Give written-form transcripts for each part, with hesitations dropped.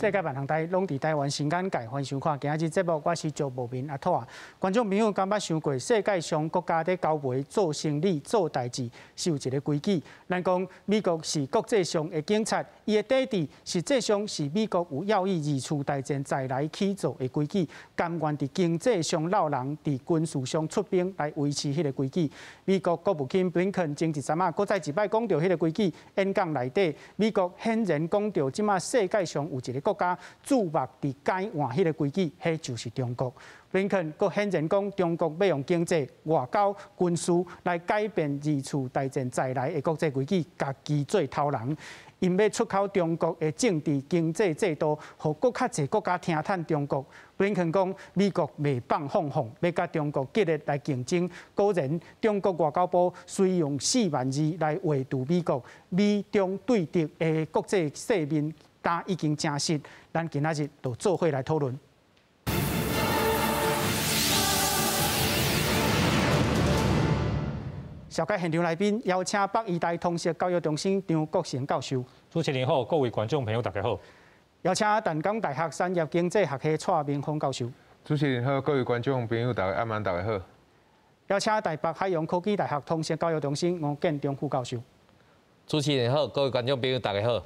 世界萬行台攏佇台灣新眼界，歡迎收看今仔日節目，我是趙無明阿兔仔。觀眾朋友敢捌想過，世界上國家咧交陪做生理、做代誌是有一个規矩。咱講美國是國際上的警察，伊的體制實際上是美國有要以二次大戰再來起做的規矩，甘願佇經濟上落人，佇軍事上出兵來維持彼个規矩。美國國務卿布林肯前一陣仔，閣再一擺講著彼个規矩，演講內底，美國顯然講著這馬世界上有一个國家注目佇改換彼个規矩，彼就是中國。布林肯閣顯然講，中國欲用經濟、外交、軍事來改變二次大戰在來的國際規矩，共己做頭人。𪜶欲出口中國的政治經濟制度，予閣較濟國家聽趁中國。布林肯講，美國袂放放放，欲佮中國激烈來競爭。果然，中國外交部隨用4萬字來圍堵美國，美中對敵的國際世面，今已經證實。咱今仔日就做伙來討論。紹介現場來賓，邀請北醫大通識教育中心張國成教授。主持人好，各位觀眾朋友大家好。邀請淡江大學產業經濟學系蔡明峰教授。主持人好，各位觀眾朋友大家暗暝大家好。邀請台北海洋科技大學通識教育中心吳建中副教授。主持人好，各位觀眾朋友大家好。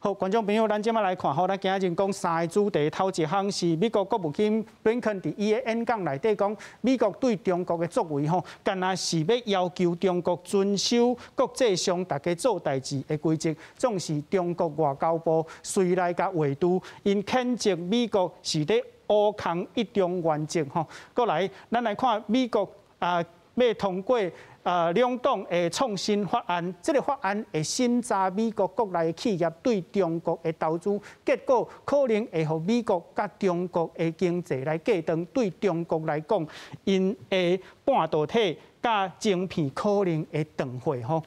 好，觀眾朋友，咱這擺來看吼，咱今仔日講三个主題，頭一項是美國國務卿布林肯佇伊的演講內底講，美國對中國的作為吼，敢若是欲要求中國遵守國際上大家做代誌的規則，總是中國外交部隨來共圍堵，𪜶譴責美國是咧挖空一中原則吼。過來，咱來看美國啊，欲通過兩黨的創新法案，這个法案會審查美國國內企業對中國的投資，結果可能會予美國佮中國的經濟來隔斷。對中國來講，𪜶的半導體佮晶片可能會斷貨吼。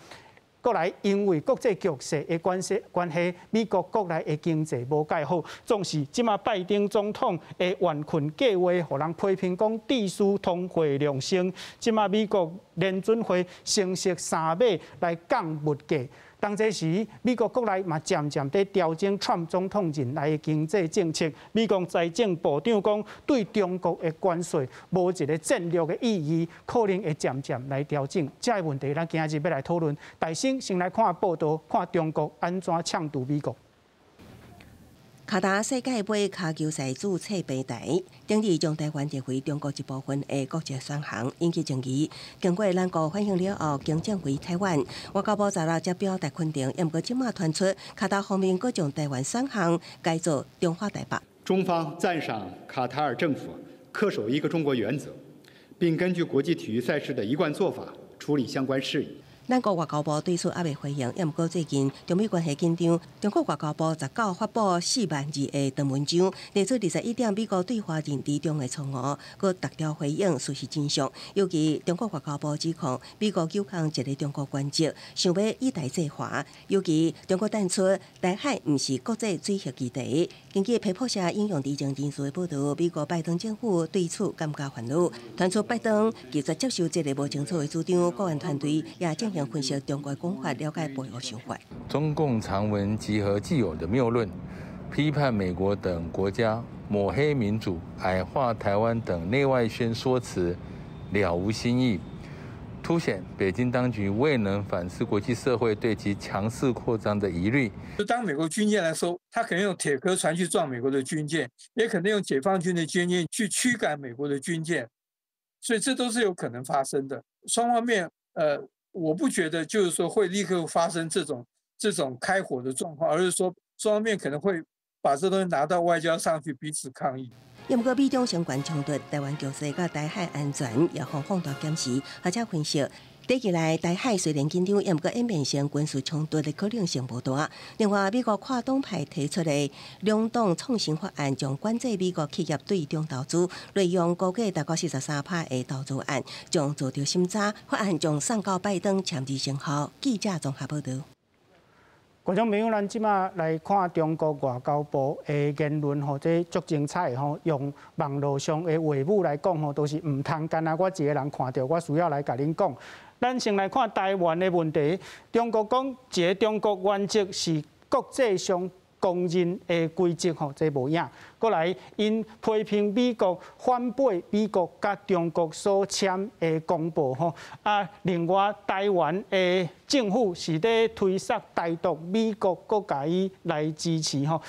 過來，因為國際局勢的關係，關係，美國國內的經濟無蓋好，總是這馬拜登總統的援困計劃，予人批評講致使通貨上升。這馬美國聯準會升息3碼來降物價。當這時，美國國內嘛漸漸佇調整川普總統任內的經濟政策。美國財政部長講，對中國的關稅無一个戰略的意義，可能會漸漸來調整。這个問題，咱今仔日欲來討論。大先先來看報道，看中國按怎搶奪美國。卡達世界盃跤球賽註冊平台，頂日將台灣列為中國一部分的國際選項引起爭議。經過兩國反映了後，更正為台灣。外交部昨日才表達肯定，毋過這馬傳出卡達方面閣將台灣選項改做中華台北。中方讚賞卡塔爾政府恪守一個中國原則，並根據國際體育賽事的一貫做法處理相關事宜。咱國外交部對此猶未回應，毋過最近中美關係緊張，中國外交部19發布4萬字的長文章，提出21點美國對華認知中的錯誤，閣逐條回應事實真相。尤其中國外交部指控美國糾控一个中國原則，想欲以台制華。尤其中國指出台海毋是國際水域基地。根據彭博社引用知情人士的報導，美國拜登政府對此感覺煩惱，傳出拜登拒絕接受這个無清楚的主張，顧問團隊也正分析中國講法，了解背後想法。中共長文集合既有的謬論，批判美國等國家抹黑民主、矮化台灣等內外宣說辭，了無新意，凸顯北京當局未能反思國際社會對其強勢擴張的疑慮。就當美國軍艦來說，他可能用鐵殼船去撞美國的軍艦，也可能用解放軍的軍艦去驅趕美國的軍艦，所以這都是有可能發生的。雙方面，我不覺得就是說會立刻發生這種開火的狀況，而是說雙方面可能會把這東西拿到外交上去彼此抗議。毋過美中相關衝突，台灣局勢佮台海安全也予放大檢視，學者分析，短期內台海雖然緊張，毋過演變成軍事衝突的可能性無大。另外，美國跨黨派提出的兩黨創新法案，將管制美國企業對中投資，內容估計大概43%的投資案將遭到審查，法案將送到拜登簽字生效。記者綜合報導。觀眾朋友，咱這馬來看中國外交部的言論吼，這足精彩的吼，用網路上的話語來講吼，都是毋通干焦我一个人看著，我需要來共恁講。咱先來看台灣的問題，中國講一个中國原則是國際上公認的規則吼，這無影。閣來，𪜶批評美國反背美國佮中國所簽的公報吼。啊，另外台灣的政府是咧推捒台獨，美國閣共伊來支持吼。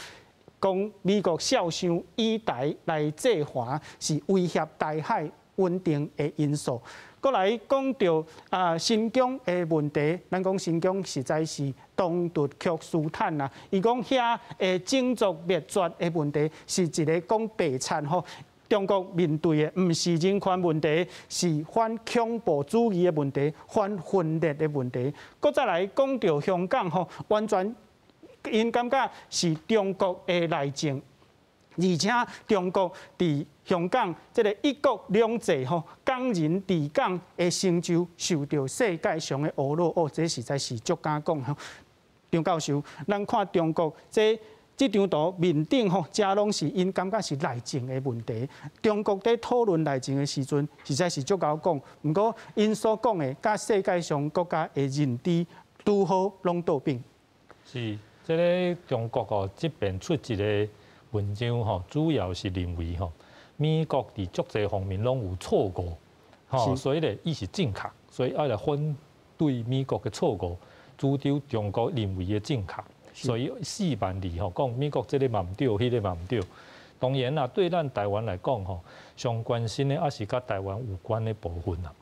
講美國數想以台來制華，是威脅台海穩定的因素。閣來講著啊，新疆的問題，咱講新疆實在是東突厥斯坦啊。伊講遐的種族滅絕的問題是一個講白賊吼。中國面對的毋是人權問題，是反恐怖主義的問題，反分裂的問題。閣再來講著香港吼，完全𪜶感覺是中國的內政。而且中國佇香港這个一國兩制吼，港人治港的成就受著世界上的侮辱，哦，這實在是足敢講吼。張教授，咱看中國這這張圖面頂吼，遮攏是𪜶感覺是內政的問題。中國佇討論內政的時陣，實在是足𠢕講。毋過𪜶所講的，佮世界上國家的認知拄好攏倒反。是，這个中國哦，這邊出一个文章吼，主要是認為吼，美國佇足濟方面攏有錯誤，吼，所以咧，伊是正確，所以愛來反對美國的錯誤，主張中國認為的正確，所以四萬字吼講美國這个嘛毋對，彼个嘛毋對。當然啦，對咱台灣來講吼，上關心的抑是佮台灣有關的部分啦。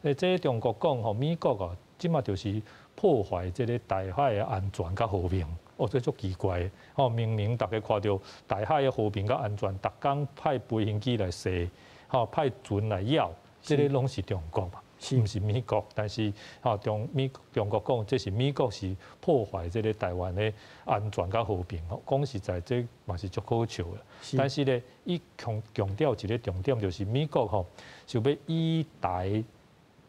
欸，這中國講吼，美國哦，這馬就是破壞這个台海的安全佮和平。哦，這足奇怪的，吼！明明逐家看著台海的和平佮安全，逐工派飛行機來射，吼，派船來咬，這个攏是中國嘛，毋是美國。但是吼，中美中國講這是美國是破壞這个台灣的安全佮和平。吼，講實在，這嘛是足可笑的。但是咧，伊強強調一个重點，就是美國吼，想欲以台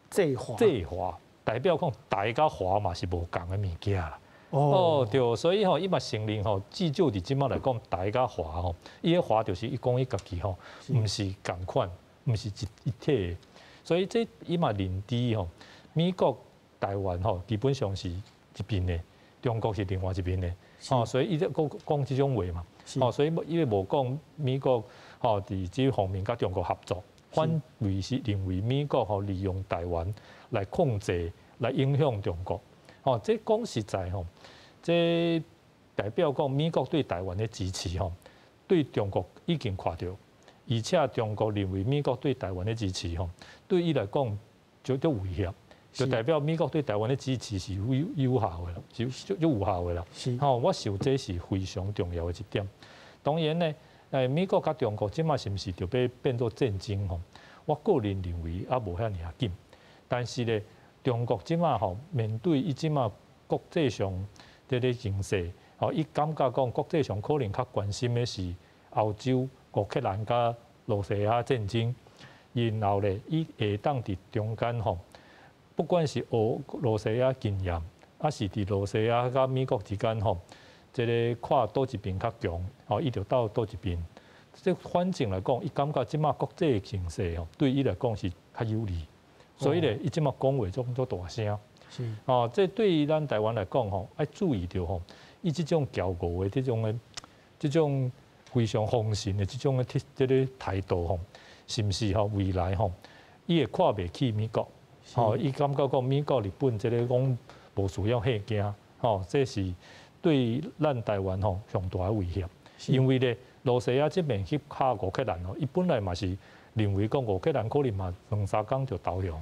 制華，制華代表講台佮華嘛是無仝的物件啦。哦，對，所以吼，伊嘛承認吼，至少佇這馬來講，台佮華吼，伊的華就是伊講伊家己吼，毋是仝款，毋是一一體的，所以這伊嘛認知吼，美國、台灣吼，基本上是一邊的，中國是另外一邊的，吼，所以伊就講講這種話嘛，吼，所以伊無講美國吼佇這方面佮中國合作，反而是認為美國吼利用台灣來控制、來影響中國。哦，這講實在吼，這代表講美國對台灣的支持吼，對中國已經看著，而且中國認為美國對台灣的支持吼，對伊來講就足威脅，就代表美國對台灣的支持是有有效的啦，是足有效的啦。吼，我想這是非常重要的一點。當然呢，誒，美國佮中國這馬是毋是著欲變做戰爭吼？我個人認為猶無遐爾仔緊，但是咧，中國這馬吼面對伊這馬國際上這个形勢，吼，伊感覺講國際上可能較關心的是歐洲烏克蘭佮羅西亞戰爭，然後咧，伊會當佇中間吼，不管是俄羅西亞經驗，抑是佇羅西亞佮美國之間吼，這个看佗一邊較強，吼，伊就鬥佗一邊。這反正來講，伊感覺這馬國際形勢吼，對伊來講是較有利。所以咧，伊這馬講話總足大聲。哦，這對於咱台灣來講吼，愛注意著吼，伊這種驕傲的這種的、這種非常豐盛的這種的這个態度吼，是毋是吼未來吼，伊會看袂起美國？吼，伊感覺講美國、日本這个講無需要嚇驚，吼，這是對咱台灣吼上大的威脅。因為咧，羅西亞這邊去敲烏克蘭吼，伊本來嘛是認為講烏克蘭可能嘛兩三工就投降，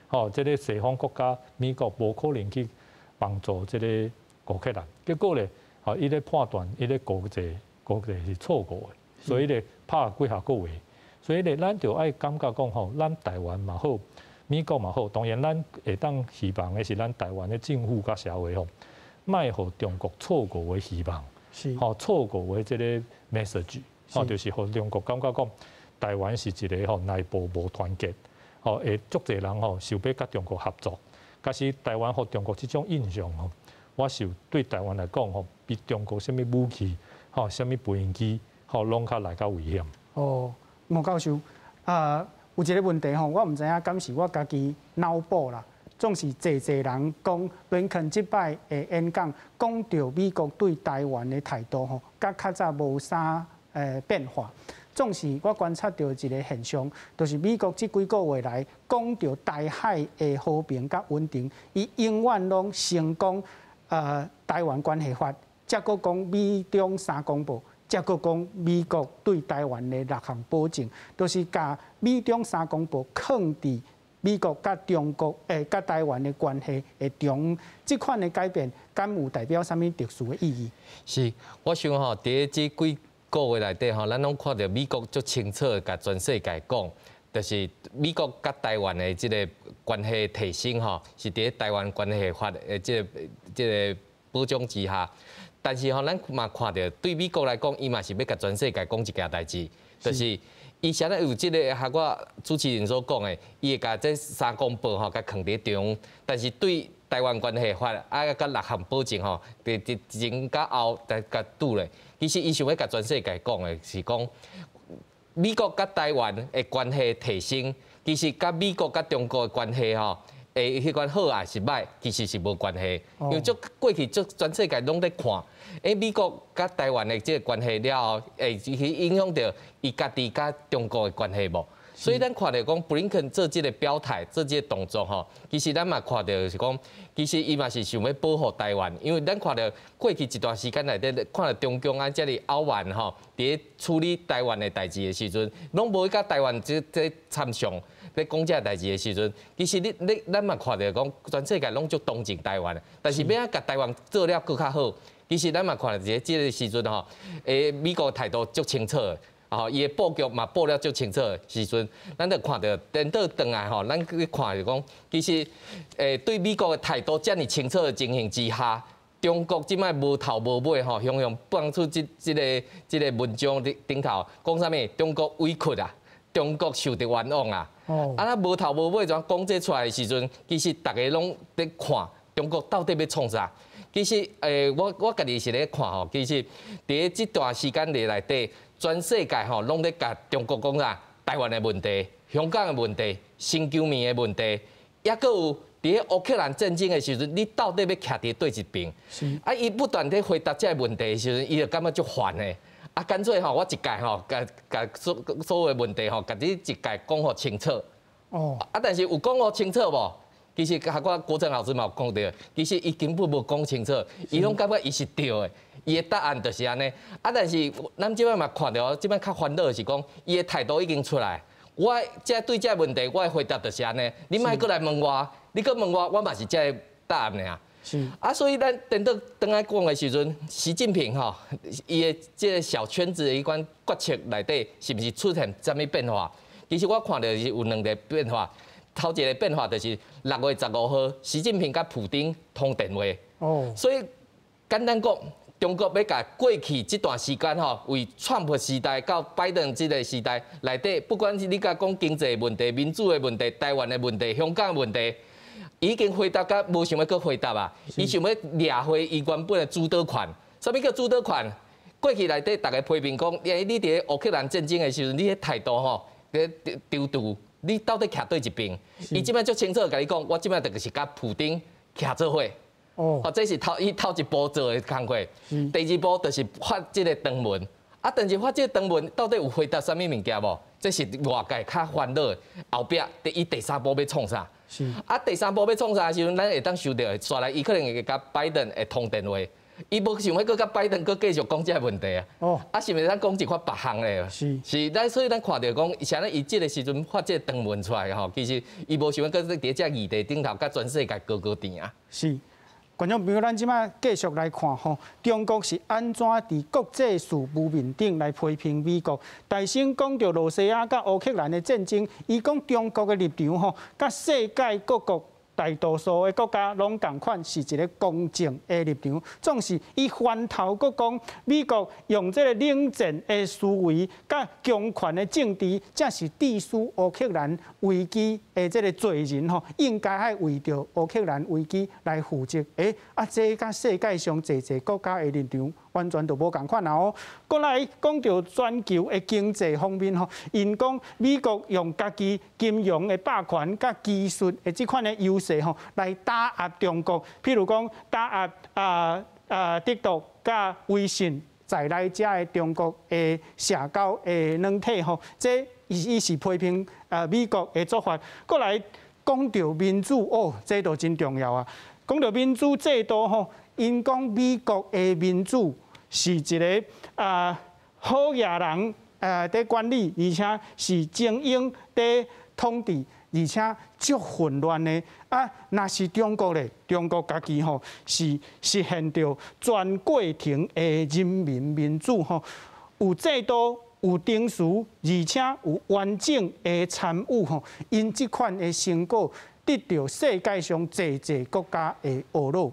吼，這个西方國家美國無可能去幫助這个烏克蘭，結果咧，吼，伊咧判斷，伊咧估計估計是錯誤的，所以咧拍幾下個月，所以咧咱就愛感覺講吼，咱台灣嘛好，美國嘛好，當然咱會當希望的是咱台灣的政府佮社會吼，莫予中國錯誤的希望，吼，錯誤的這个 message，吼，就是予中國感覺講台灣是一个吼內部無團結，吼會足濟人吼想欲佮中國合作，假使台灣予中國這種印象吼，我想對台灣來講吼，比中國啥物武器，吼啥物飛行機，吼攏較來較危險。哦，吳教授，啊，有一个問題吼，我毋知影敢是我家己腦補啦。總是濟濟人講，布林肯這擺的演講講著美國對台灣的態度吼，佮較早無啥變化。總是我觀察著一个現象，就是美國這幾个月來講著台海的和平佮穩定，伊永遠攏先講台灣關係法，才閣講美中三公報，才閣講美國對台灣的六項保證，就是共美中三公報囥佇美國佮中國佮台灣的關係的中，這款的改變，敢有代表啥物特殊的意義？是，我想吼，佇這幾个月內底吼，咱攏看著美國足清楚共全世界講，就是美國佮台灣的這个關係提升吼，是佇咧台灣關係法的這个保障之下。但是吼，咱嘛看著對美國來講，伊嘛是欲共全世界講一件代誌，就是伊啥咧有這个，和我主持人所講的，伊會共這三公報吼，共囥佇中，但是對台灣關係法啊，佮六項保證吼，佇前佮後來共拄咧。其實伊想欲共全世界講的是講，美國佮台灣的關係提升，其實佮美國佮中國的關係吼，會彼款好抑是䆀，其實是無關係。因為足過去足全世界攏咧看，美國佮台灣的這个關係了後，會去影響著伊家己佮中國的關係無？所以咱看著講，布林肯做這个表態、做這个動作吼，其實咱嘛看著是講，其實伊嘛是想欲保護台灣，因為咱看著過去一段時間內底，看著中共按遮爾傲慢吼，佇咧處理台灣的代誌的時陣，攏無去佮台灣這參詳。咧講這个代誌的時陣，其實你你咱嘛看著講，全世界攏足同情台灣的，但是欲按共台灣做了閣較好，其實咱嘛看著這個時陣吼，美國態度足清楚的，吼，伊的布局嘛布了足清楚的時陣，咱就看著顛倒轉來吼，咱去看就講，其實對美國的態度遮爾清楚的情形之下，中國這擺無頭無尾吼，雄雄放出這個文章頂頭講啥物？中國委屈啊！中國受著冤枉啊！啊，咱無頭無尾怎講這出來的時陣，其實逐家攏佇看中國到底欲創啥？其實，我家己是咧看吼，其實佇這段時間內底，全世界吼攏咧共中國講啥？台灣的問題、香港的問題、新疆棉的問題，抑閣有佇咧烏克蘭戰爭的時陣，你到底欲徛佇佗一邊？啊，伊不斷佇回答這个問題的時陣，伊就感覺足煩的。啊，乾脆吼，我一概吼，共共所有的問題吼，共你一概講予清楚。哦。啊，但是有講予清楚無？其實，和我國政老師嘛有講著，其實伊根本無講清楚，伊攏感覺伊是對的，伊的答案就是按呢。啊，但是咱這擺嘛看著，這擺較煩惱的是講，伊的態度已經出來。我這對這个問題，我的回答就是按呢。你莫閣來問我，你閣問我，我嘛是這个答案爾。是啊，所以咱等到轉來講的時陣，習近平吼，伊的這个小圈子的彼款決策內底，是毋是出現啥物變化？其實我看著是有兩个變化。頭一个變化就是6月15號，習近平佮普丁通電話。哦。所以簡單講，中國欲共過去這段時間吼，為川普時代到拜登這个時代內底，不管是你共講經濟問題、民主的問題、台灣的問題、香港的問題。已經回答甲無想欲閣回答啊！伊想欲掠回伊原本的主導權。啥物叫主導權？過去內底逐家批評講，你佇咧烏克蘭戰爭的時陣，你彼態度吼，佇丟丟，你到底徛佗一邊？伊這擺足清楚共你講，我這擺就是佮普丁徛做伙。哦，這是伊頭一步做的工課。第二步就是發這个長文。啊，但是發這个長文到底有回答啥物物件無？這是外界較煩惱的。後壁伊第三步欲創啥？是啊，第三步欲創啥的時陣，咱會當收著，紲來伊可能會共拜登會通電話，伊無想欲閣共拜登閣繼續講這个問題啊。哦，啊，是毋是咱講一款別項的？是是，咱所以咱看著講，啥呢？伊這个時陣發這个長文出來吼，其實伊無想欲閣佇這議題頂頭共全世界高高甜啊。是，觀眾朋友，咱這擺繼續來看吼，中國是按怎佇國際事務面頂來批評美國？大聲講著羅西亞佮烏克蘭的戰爭，伊講中國的立場吼，佮世界各國大多數的國家攏仝款，是一个公正的立場。總是伊翻頭閣講，美國用這个冷戰的思維佮強權的政治，才是致使烏克蘭危機的這个罪人吼，應該愛為著烏克蘭危機來負責。欸，啊，這佮世界上濟濟國家的立場完全就無仝款啊！哦，閣來講著全球的經濟方面吼，𪜶講美國用家己金融的霸權佮技術的這款的優勢吼，來打壓中國。譬如講打壓德國佮微信在內遮的中國的社交的軟體吼，這伊是批評美國的做法。閣來講著民主哦，這就真重要啊！講著民主制度吼。𪜶講美國的民主是一个好野人佇管理，而且是精英佇統治，而且足混亂的。啊，若是中國咧，中國家己吼是實現著全過程的人民民主吼，有制度、有程序，而且有完整的參與吼。𪜶這款的成果得著世界上濟濟國家的學樂。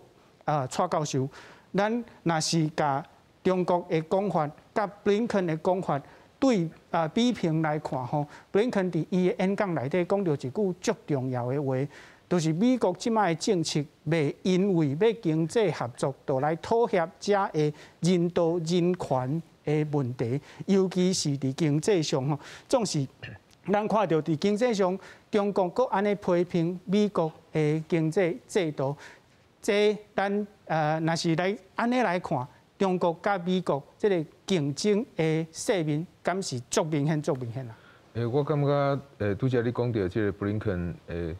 啊，蔡教授，咱若是共中國的講法，佮布林肯的講法對比評來看吼，布林肯佇伊的演講內底講著一句足重要的話，就是美國這擺的政策袂因為欲經濟合作，就來妥協遮的人道人權的問題，尤其是佇經濟上吼，總是咱看著佇經濟上，中國閣按呢批評美國的經濟制度。這咱若是來按呢來看，中國佮美國這個競爭的勢面，敢是足明顯、足明顯啦？我感覺拄才你講著這個布林肯的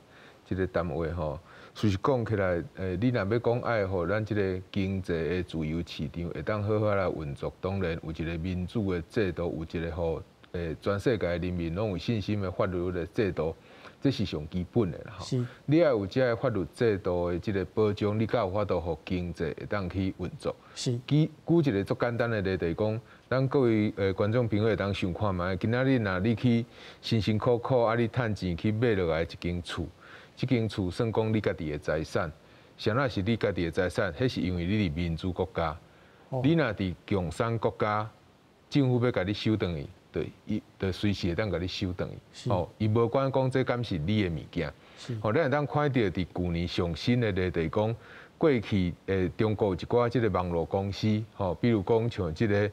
這個談話吼，事實講起來，你若欲講愛予咱這個經濟的自由市場會當好好來運作，當然有一個民主的制度，有一個予全世界人民攏有信心的法律的制度。這是上基本的啦吼。你愛有這个法律制度的這个保障，你才有法度予經濟會當去運作。舉舉一个足簡單的例，就是講，咱各位觀眾朋友會當想看覓，今仔日若你去辛辛苦苦啊，你趁錢去買落來一間厝，這間厝算講你家己的財產，啥物是你家己的財產？彼是因為你佇民主國家，你若佇共產國家，政府欲共你收轉去。對，伊就隨時會當共你收轉去。哦，伊無管講這敢是你的物件。哦，咱會當看著佇舊年上新的例，就是講過去中國有一寡這个網路公司，吼，比如講像這个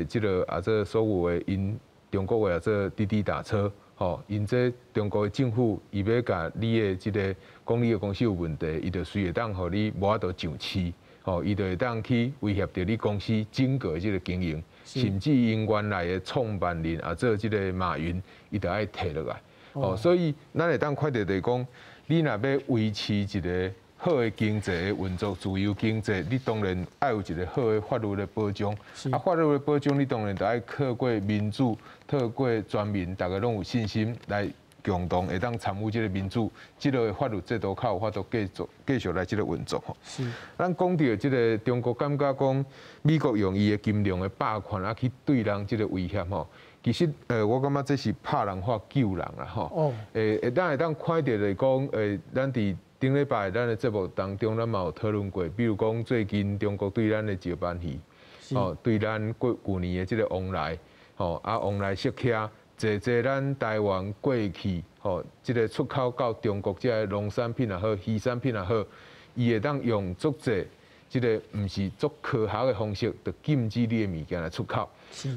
這个啊，這所有的𪜶中國的啊，這滴滴打車，吼，𪜶這中國的政府伊欲共你的這个講你的公司有問題，伊就隨會當予你無法度上市，吼，伊就會當去威脅著你公司整個這个經營。甚至𪜶原來的創辦人啊，做這个馬雲，伊就愛退落來。哦，所以咱會當看著就是講，你若欲維持一个好的經濟的運作，自由經濟，你當然愛有一个好的法律的保障。啊，法律的保障，你當然就愛透過民主，透過全民，逐个攏有信心來共同會當參與這个民主，這个法律制度較有法度繼續繼續來這个運作吼。咱講著這个中國感覺講美國用伊的金融的霸權啊去對人這个威脅吼，其實我感覺這是拍人話救人啦吼。咱會當看著就是講，咱佇頂禮拜咱的節目當中，咱嘛有討論過，比如講最近中國對咱的石斑魚，吼，對咱過舊年的這个往來，吼，啊往來釋客。濟濟咱台灣過去吼，這个出口到中國這个農產品也好，魚產品也好，伊會當用足濟這个毋是足科學的方式，就禁止你的物件來出口。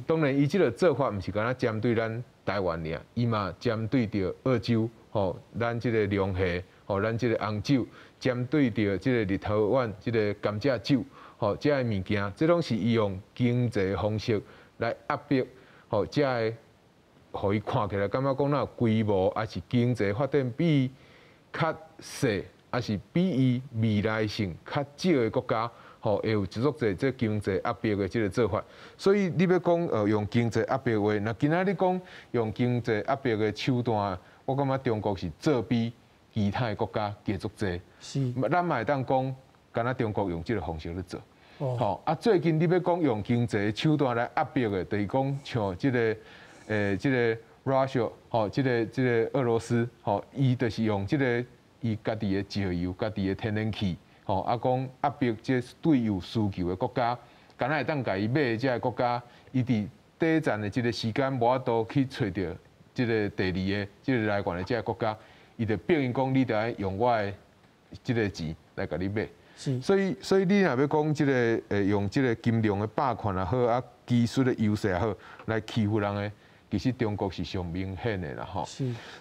當然，伊這个做法毋是干焦針對咱台灣爾，伊嘛針對著澳洲吼，咱這个龍蝦吼，咱這个紅酒，針對著這个立陶宛這个甘蔗酒吼，這个物件，這攏是伊用經濟方式來壓迫吼，這个。予伊看起來感覺講若有規模，抑是經濟發展比較細，抑是比伊未來性較少的國家，吼會有一足濟這經濟壓迫的這个做法。所以你欲講用經濟壓迫的話，若今仔日講用經濟壓迫的手段，我感覺中國是做比其他的國家加足濟。咱嘛會當講，敢若中國用這个方式咧做。吼啊，最近你欲講用經濟手段來壓迫的，就是講像這个。這个 Russia 吼，這个這个俄羅斯吼，伊就是用這个伊家己的石油、家己的天然氣，吼啊講壓迫這對有需求的國家，敢若會當共伊買的這个國家，伊佇短暫的這个時間無法度去揣著這个第二个這个來源的這个國家，伊就逼𪜶講，你著愛用我的這个錢來共你買。所以你若欲講這个用這个金融的霸權也好，啊技術的優勢也好，來欺負人的，其實中國是上明顯的啦吼。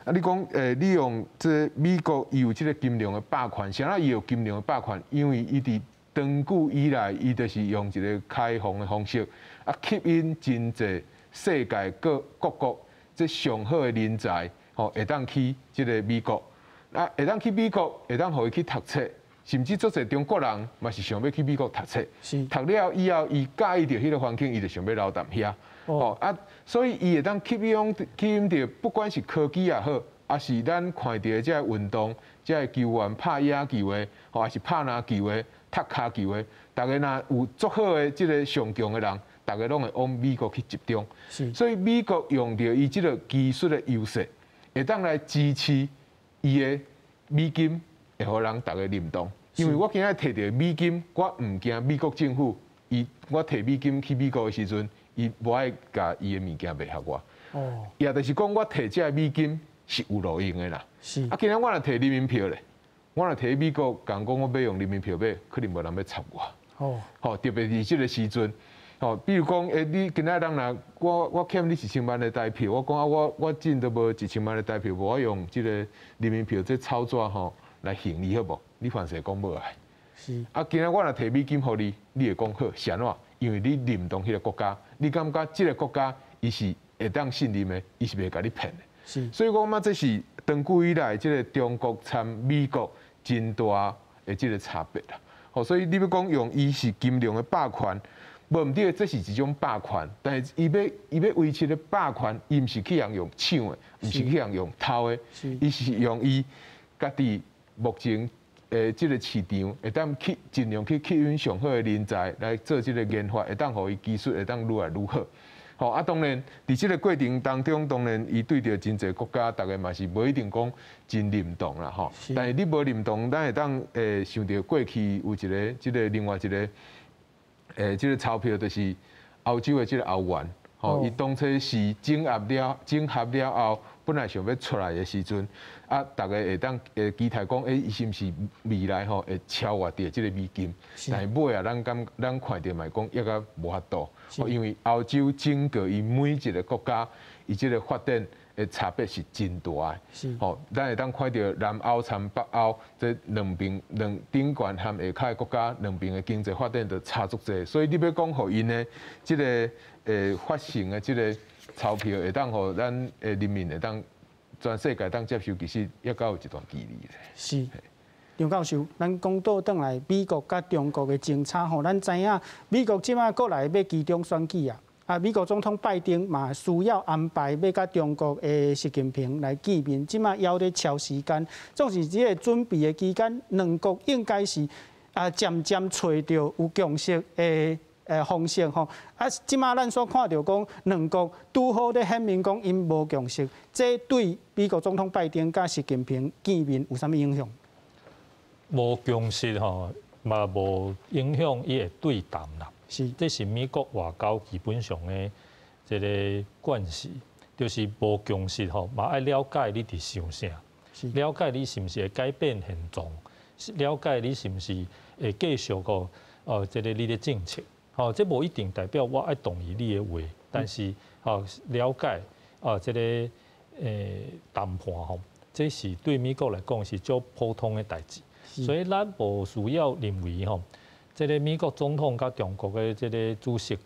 啊，你講你用這美國伊有這个金融的霸權，啥人伊有金融的霸權？因為伊佇長久以來，伊就是用一个開放的方式，啊吸引真濟世界各各國這上好的人才，吼會當去這个美國，啊會當去美國，會當予伊去讀冊。甚至足濟中國人嘛是想欲去美國讀冊，讀了以後，伊佮意著彼个環境，伊就想欲留踮遐。哦啊，所以伊會當吸引著，不管是科技也好，抑是咱看著這个運動，這个球員拍野球的，吼，抑是拍籃球的、踢跤球的，逐个若有足好的這个上強的人，逐个攏會往美國去集中。所以美國用著伊這个技術的優勢，會當來支持伊的美金，會予人逐个認同。因為我今仔提著美金，我毋驚美國政府，伊我提美金去美國的時陣，伊無愛共伊的物件賣予我。也就是講，我提這个美金是有路用的啦。啊，今仔我若提人民幣咧，我若提美國，共講我欲用人民幣買，可能無人欲插我。吼，特別是這个時陣，吼，比如講，你今仔人若我欠你一千萬的台票，我講啊，我真都無一千萬的台票，無我用這个人民幣這操作吼來還你好無？你凡勢講無愛。啊，今仔我若提美金予你，你會講好，是按怎？因為你認同彼个國家，你感覺這个國家伊是會當信任的，伊是袂共你騙的。所以我感覺這是長久以來這个中國參美國真大的這个差別啦。吼，所以你欲講用伊是金融的霸權，無毋對，這是一種霸權，但是伊欲維持的霸權，伊毋是去予人用搶的，毋是去予人用偷的，伊是用伊家己目前這个市場會當去盡量去吸引上好的人才來做這个研發，會當予伊技術會當愈來愈好。吼啊，當然佇這个過程當中，當然伊對著真濟國家，逐个嘛是無一定講真認同啦吼。但是你無認同，咱會當想著過去有一个這个另外一个這个鈔票，就是歐洲的這个歐元。吼，伊當初是整合了後，本來想欲出來的時陣，啊，逐个會當期待講，伊是毋是未來吼會超越著這个美金？但是尾啊，咱看著嘛講，抑閣無法度，因為歐洲整個伊每一个國家，伊這个發展的差別是真大的。吼，咱會當看著南歐參北歐這兩邊兩頂懸和下跤的國家，兩邊的經濟發展就差足濟，所以你欲講予𪜶的這个發行的這个鈔票會當予咱的人民會當全世界當接受，其實抑閣有一段距離咧。是，張教授，咱講倒轉來，美國佮中國的政策吼，咱知影美國這擺過來欲期中選舉啊，啊，美國總統拜登嘛需要安排欲佮中國的習近平來見面，這擺猶咧敲時間，總是這个準備的期間，兩國應該是啊漸漸揣著有共識的方式吼，啊，這擺咱所看著講，兩國拄好咧顯明講𪜶無共識，這對美國總統拜登佮習近平見面有啥物影響？無共識吼，嘛無影響伊會對談啦。這是美國外交基本上的這个慣勢，就是無共識吼，嘛愛了解你佇想啥，了解你是毋是會改變現狀，了解你是毋是會繼續個這个你的政策。吼，這無一定代表我愛同意你的話，但是吼了解啊，這个談判吼，這是對美國來講是足普通的代誌，所以咱無需要認為吼，這个美國總統佮中國的這个主席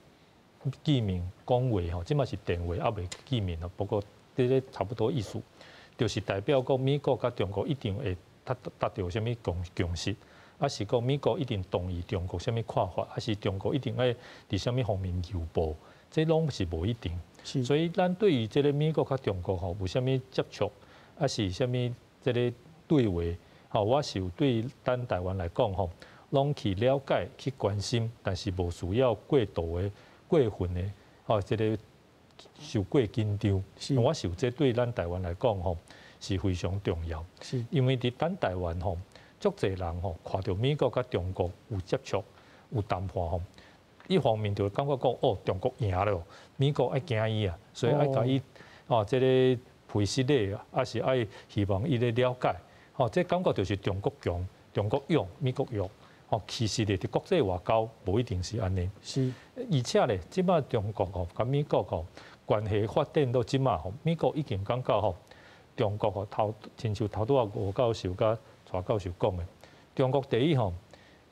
見面講話吼，這馬是電話猶未見面咯，不過這个差不多意思，就是代表講美國佮中國一定會達著啥物共識。抑是講美國一定同意中國啥物看法，抑是中國一定愛佇啥物方面讓步，這攏是無一定。所以咱對於這个美國佮中國吼有啥物接觸，抑是啥物這个對話，吼，我是有對咱台灣來講吼，攏去了解、去關心，但是無需要過度的、過分的，吼，這个受過緊張。我想這對咱台灣來講吼是非常重要。因為佇咱台灣吼，足濟人吼看著美國佮中國有接觸、有談判吼，一方面就會感覺講哦，中國贏了，美國愛驚伊啊，所以愛共伊哦這个賠失禮，抑是愛希望伊咧了解，吼，這感覺就是中國強、中國勇、美國弱，吼，其實咧，佇國際外交無一定是按呢。而且咧，這擺中國吼佮美國吼關係發展到這擺吼，美國已經感覺吼，中國吼頭親像頭拄仔吳教授佮蔡教授講的，中國第一吼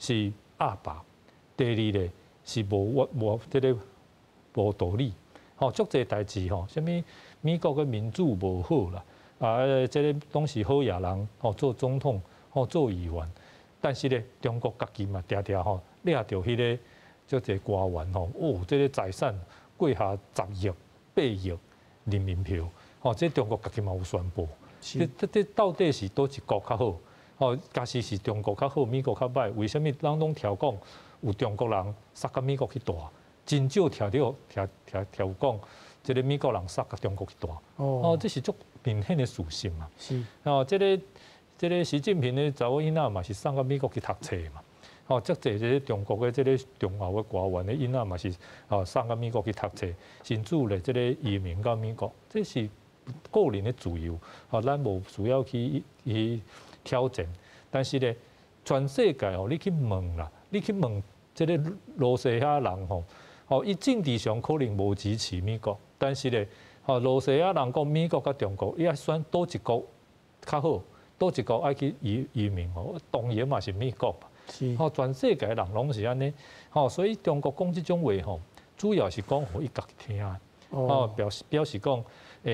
是鴨霸，第二咧是無無這个無道理，吼，足濟代誌吼，啥物美國的民主無好啦，啊，這个攏是好野人吼做總統吼做議員。但是咧，中國家己嘛，定定吼掠著彼个足濟官員吼，哦，這个財產過下10億、8億人民幣，吼，這中國家己嘛有宣布。這到底是佗一國較好？吼，假使是中國較好，美國較䆀，為啥物咱攏聽講有中國人殺到美國去蹛？真少聽著聽聽聽有講，這个美國人殺到中國去蹛。哦，這是足明顯的事實嘛。哦，這个習近平的查某囡仔嘛是送到美國去讀冊嘛，吼，足濟這个中國的這个重要的官員的囡仔嘛是吼送到美國去讀冊，甚至咧這个移民到美國，這是個人的自由，吼，咱無需要去去挑戰。但是咧，全世界吼，你去問啦，你去問這个羅西亞人吼，吼，伊政治上可能無支持美國，但是咧，吼，羅西亞人講美國佮中國，伊愛選佗一國較好。佗一國愛去移移民吼，當然嘛是美國。吼，全世界人攏是按呢，吼，所以中國講這種話吼，主要是講予伊家己聽，吼，表示表示講，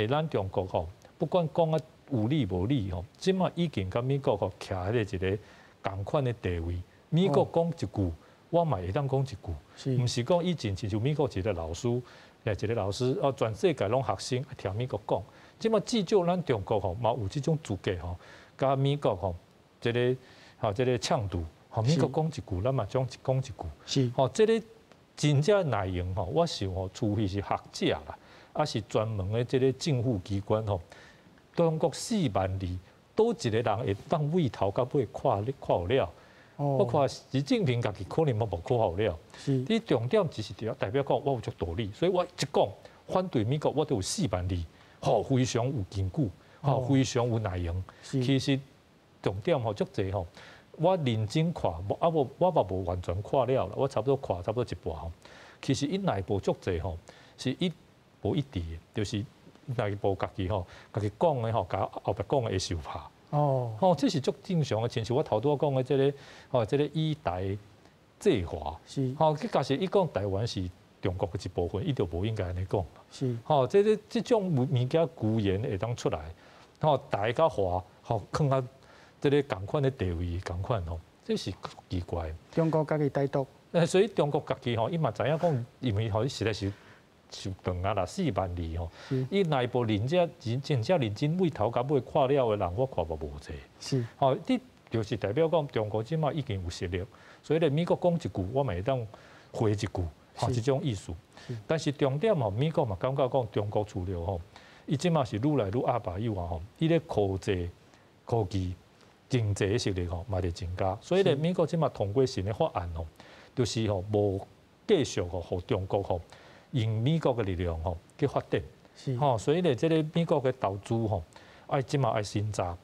咱中國吼，不管講啊有理無理吼，這擺已經佮美國吼徛佇一个仝款的地位。美國講一句，我嘛會當講一句，毋是講以前親像美國一个老師，一个老師哦，全世界攏學生聽美國講，這擺至少咱中國吼嘛有這種資格吼。佮美國吼，這个吼，這个搶渡，吼，美國講一句，咱嘛講講一句。吼，這个真正內容吼，我想吼，除非是學者啦，抑是專門的這个政府機關吼，中國4萬里，佗一个人會當對頭到尾看看有了。我看習近平家己可能嘛無看有了。你重點只是代表講我有足道理，所以我一講反對美國，我都有4萬字，吼，非常有根據。吼，非常有內容。其實重點吼足濟吼，我認真看，無啊無我嘛無完全看了啦，我差不多看差不多一半吼。其實伊內部足濟吼，是伊無一致的，就是內部家己吼，家己講的吼，佮後壁講的會相拍。吼，這是足正常的，親像我頭拄仔講的這个，吼，這个以台制華。吼，佢假設伊講台灣是中國的一部分，伊就無應該按呢講。吼，這个這種物件居然會當出來。吼，台佮華，吼，囥較這个仝款的地位仝款吼，這是奇怪。中國家己台獨。所以中國家己吼，伊嘛知影講，因為吼，伊實在是傷長啊啦，4萬里吼，伊內部認真真真正認真對頭到尾看了的人，我看嘛無濟。吼，這就是代表講中國這擺已經有實力，所以咧美國講一句，我嘛會當回一句，吼，這種意思。但是重點吼，美國嘛感覺講中國除了吼。伊這擺是愈來愈鴨霸以外吼，伊咧科技、科技、經濟的實力吼嘛佇增加，所以咧美國這擺通過新的法案吼，就是吼無繼續吼，予中國吼用美國的力量吼去發展，吼，所以咧這个美國的投資吼，愛這擺愛審查。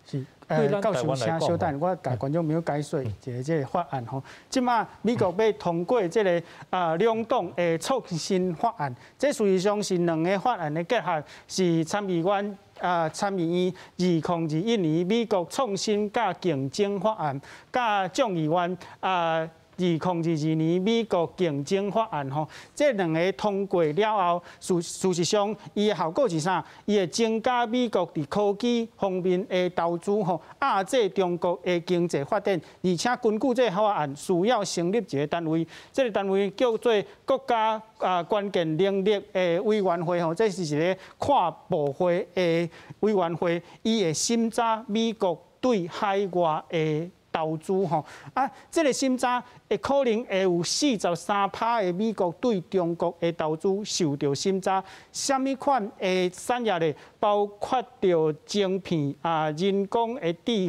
教授，請稍等，我共觀眾朋友解說一下這个法案吼。這擺美國欲通過這个啊兩黨的創新法案，這事實上是兩个法案的結合，是參議院啊參議院2021年美國創新佮競爭法案，佮眾議院啊2022年美國競爭法案吼，這兩个通過了後，事事實上，伊的效果是啥？伊會增加美國佇科技方面的投資吼，壓制中國的經濟發展，而且根據這个法案，需要成立一个單位，這个單位叫做國家啊關鍵能力的委員會吼，這是一个跨部會的委員會，伊會審查美國對海外的投資吼，啊，這个審查會可能會有43%的美國對中國的投資受著審查。啥物款的產業咧？包括著晶片啊、人工的智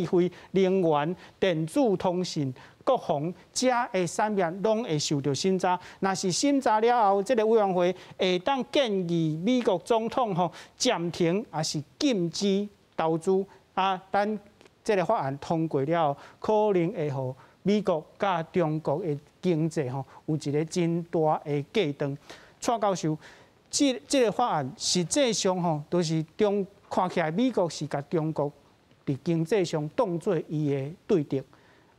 慧、能源、電子通信、國防遮的產業攏會受著審查。若是審查了後，這个委員會會當建議美國總統吼暫停，抑是禁止投資啊，等。這个法案通過了後，可能會予美國佮中國的經濟吼有一个真大的隔斷。蔡教授，這個法案實際上吼，都是中看起來美國是共中國佇經濟上當做伊的對敵。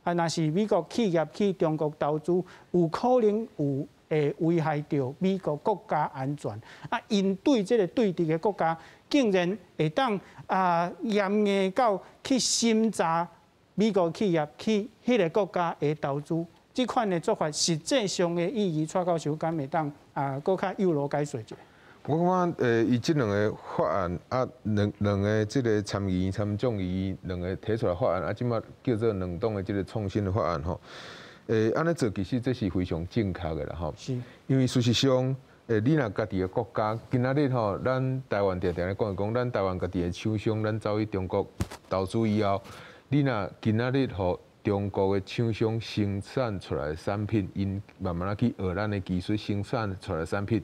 啊，若是美國企業去中國投資，有可能有會危害著美國國家安全。啊，𪜶對這个對敵的國家，竟然會當啊嚴硬到去審查美國企業去彼个國家的投資，這款的做法實際上的意義，蔡教授敢會當啊，閣較有路解說一下？我感覺，伊這兩个法案啊，兩個這个參議院、參眾議院兩个提出來法案，啊，這馬叫做兩黨的這个創新的法案吼。按呢做其實這是非常正確的啦吼。因為事實上，你若家己的國家，今仔日吼，咱台灣定定咧講講，咱台灣家己的廠商，咱走去中國投資以後，你若今仔日予中國的廠商生產出來的產品，𪜶慢慢仔去學咱的技術，生產出來的產品，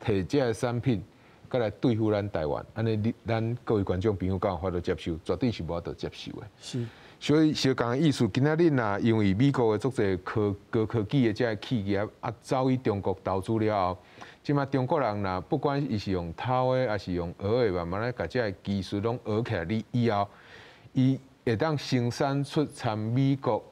提這个產品，閣來對付咱台灣，按呢你咱各位觀眾朋友敢有法度接受？絕對是無法度接受的。所以相仝的意思，今仔日若因為美國的足濟科高科技的這个企業啊，走去中國投資了後，這馬中國人若不管伊是用偷的，抑是用學的，慢慢仔共這个技術攏學起來，你以後，伊會當生產出參美國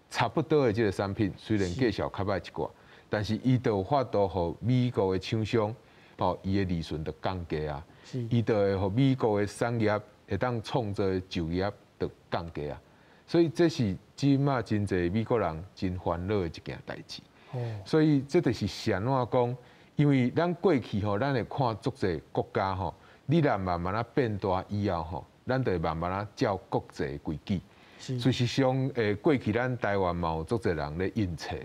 差不多的這个產品，雖然價數較歹一寡，但是伊就有法度予美國的廠商，吼，伊的利潤就降低啊，伊就會予美國的產業會當創造的就業就降低啊，所以這是這馬真濟美國人真煩惱的一件代誌。所以這就是按怎講，因為咱過去吼，咱會看足濟國家吼，你若慢慢仔變大以後吼，咱就會慢慢仔照國際規矩。事實上，過去咱台灣嘛有足濟人咧印冊，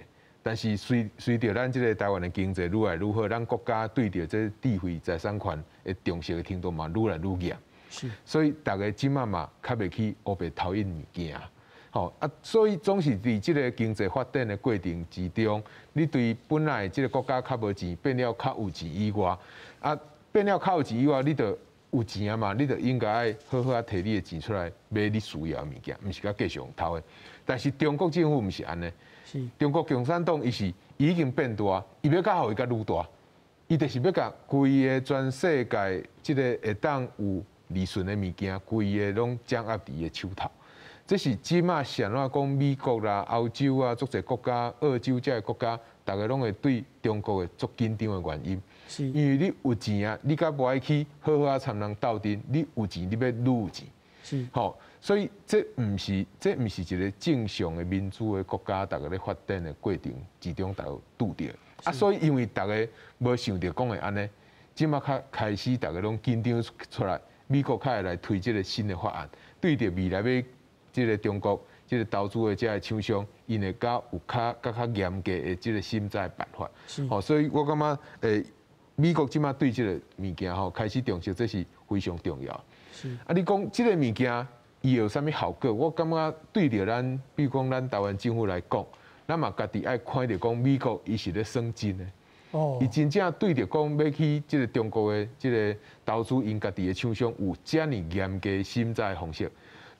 但是隨著咱這个台灣的經濟愈來愈好，咱國家對著這智慧財產權的重視的程度嘛愈來愈嚴。所以逐家這馬嘛較袂去烏白偷印物件。吼啊，所以總是佇這个經濟發展的過程之中，你對本來這个國家較無錢，變了較有錢以外，啊，變了較有錢以外，你就有錢啊嘛，你就應該愛好好仔提你的錢出來買你需要的物件，毋是閣繼續用偷的。但是中國政府毋是按呢，中國共產黨伊是已經變大，伊欲閣予伊閣愈大，伊就是欲共規个全世界這个會當有利潤的物件，規个攏掌握佇伊的手頭。這是這馬是按怎講美國啦、歐洲啊，足濟國家、澳洲這个國家，逐家攏會對中國會足緊張的原因。因為你有錢啊，你閣無愛去好好仔參人鬥陣，你有錢，你欲愈有錢。吼，所以這毋是一个正常的民主的國家，逐家咧發展的過程之中，逐家拄著。啊，所以因為逐家無想著講會按呢，這馬較開始逐家攏緊張出來，美國較會來推這个新的法案，對著未來欲這个中國這个投資的這个廠商，𪜶會較有較閣較嚴格的這个審查的辦法。吼，所以我感覺，美國這馬對這个物件吼開始重視，這是非常重要。啊，你講這个物件伊有啥物效果？我感覺對著咱，比如講咱台灣政府來講，咱嘛家己愛看著講美國伊是咧算真的。伊真正對著講欲去這个中國的這个投資，𪜶家己的廠商有遮爾嚴格審查的方式。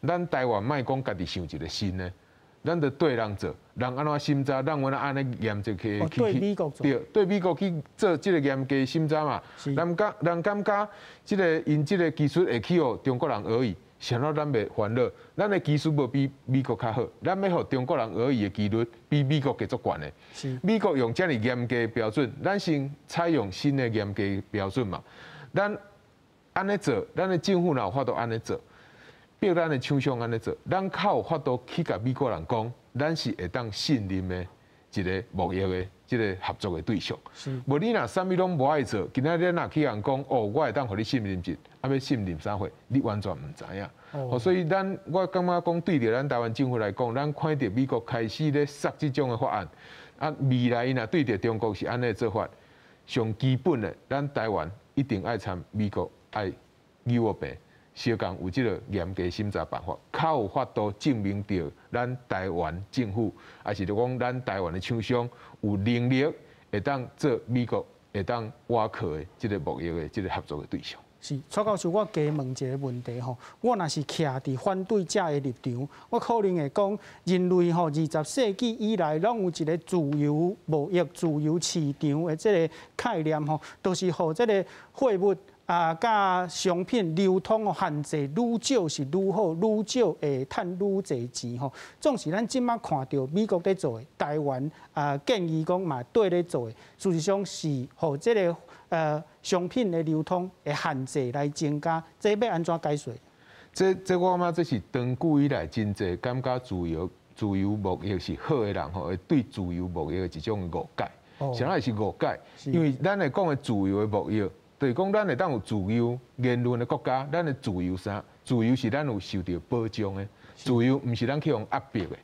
咱台灣莫講家己想一个新的，咱就對人做，人按怎審查，咱阮按呢嚴格去去對對美國去做這个嚴格審查嘛。人感覺這个𪜶這个技術會去予中國人學去，啥物咱袂煩惱？咱的技術無比美國較好，咱欲予中國人學去的幾率比美國閣足懸的。美國用遮爾嚴格的標準，咱先採用新的嚴格標準嘛。咱按呢做，咱的政府若有法度按呢做。逼咱的廠商按呢做，咱較有法度去共美國人講，咱是會當信任的一个貿易的這个合作的對象。無你若啥物攏無愛做，今仔日若去共講，哦，我會當予你信任一，啊欲信任啥貨，你完全毋知影。所以咱我感覺講對著咱台灣政府來講，咱看著美國開始咧殺這種的法案，啊，未來𪜶若對著中國是按呢做法，上基本的，咱台灣一定愛參美國愛搝予平。相仝有這个嚴格審查辦法，較有法度證明著咱台灣政府，抑是講咱台灣的廠商有能力會當做美國會當倚靠的這个貿易的這个合作的對象。是，蔡教授，我加問一个問題吼，我若是徛佇反對者的立場，我可能會講，人類吼20世紀以來，攏有一个自由貿易、自由市場的這个概念吼，都是予這个貨物啊，佮商品流通的限制愈少是愈好，愈少會趁愈濟錢吼。總是咱這馬看著美國咧做的，台灣啊建議講嘛綴咧做的，事實上是予這个商品的流通的限制來增加，這欲按怎解說？這我感覺這是長久以來真濟感覺自由貿易是好的人吼，會對自由貿易的一種誤解。啥物是誤解？因為咱會講的自由的貿易，就是講咱會當有自由言論的國家，咱的自由啥？自由是咱有受著保障的，自由毋是咱去予壓迫的。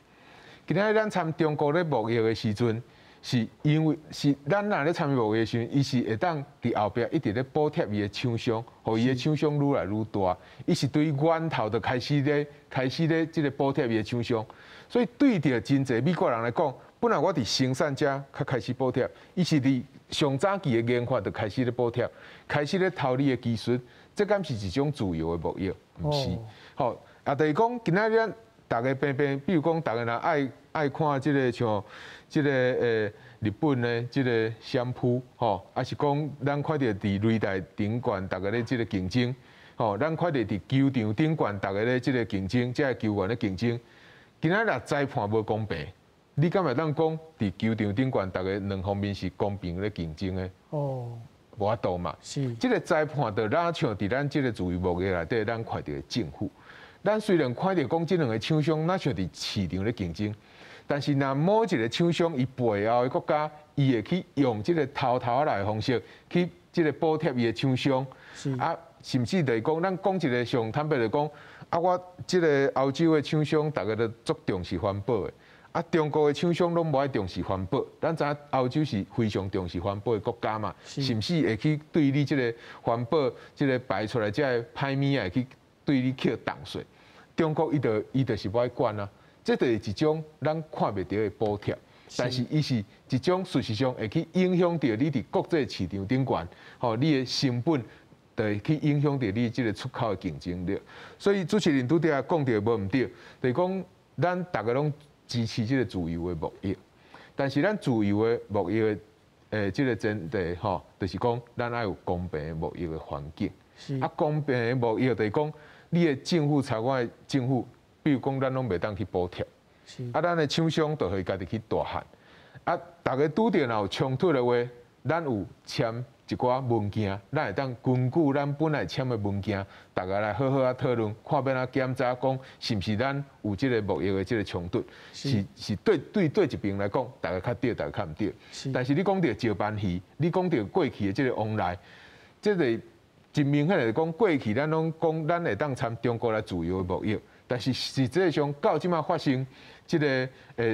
今仔日咱參中國咧貿易的時陣，是因為是咱若咧參與貿易的時陣，伊是會當佇後壁一直咧補貼伊的廠商，予伊的廠商愈來愈大。伊是對源頭就開始咧這个補貼伊的廠商，所以對著真濟美國人來講，本來我佇生產遮較開始補貼，伊是佇上早期的研發就開始咧補貼，開始咧偷你的技術，這敢是一種自由的貿易？毋是。吼，啊，就是講今仔日咱逐个平平，比如講，逐个人愛看這个像這个日本的這个相撲，吼，抑是講咱看著佇擂台頂懸，逐个咧這个競爭，吼，咱看著佇球場頂懸，逐个咧這个競爭，這个球員咧競爭。今仔日裁判無公平，你敢會當講佇球場頂懸，逐个兩方面是公平咧競爭的？哦，無法度嘛。是。這个裁判就若像佇咱這个自由貿易內底，咱看著的政府。咱雖然看著講這兩個廠商，若像佇市場咧競爭，但是若某一個廠商伊背後的國家，伊會去用這个偷偷來的方式去這个補貼伊的廠商，啊，甚至就是講，咱講一个上坦白來講，啊，我這个歐洲的廠商，逐个都足重視環保的，啊，中國的廠商攏無愛重視環保。咱知影歐洲是非常重視環保的國家嘛，是毋是會去對你這个環保這个排出來這个歹物仔會去對你課重稅？中國伊就是無愛管啊，這就是一種咱看袂著的補貼，但是伊是一種事實上會去影響著你佇國際市場頂懸，吼，你的成本，就會去影響著你這个出口的競爭力。所以主持人拄才講著無毋對，就是講咱逐个攏支持這个自由的貿易，但是咱自由的貿易的這个前提吼，就是講咱愛有公平的貿易的環境。啊，公平的貿易就是講，你的政府採我的政府，比如講，咱攏袂當去補貼，啊，咱的廠商就會家己去大漢。啊，逐家拄著若有衝突的話，咱有簽一寡文件，咱會當根據咱本來簽的文件，逐家來好好仔討論，看欲按怎檢查，講是毋是咱有這个貿易的這个衝突，是對一邊來講，逐家較對，逐家較毋對。但是你講著石斑魚，你講著過去的這个往來，這个真明顯來講，過去咱攏講咱會當參中國來自由的貿易，但是實際上到這馬發生這个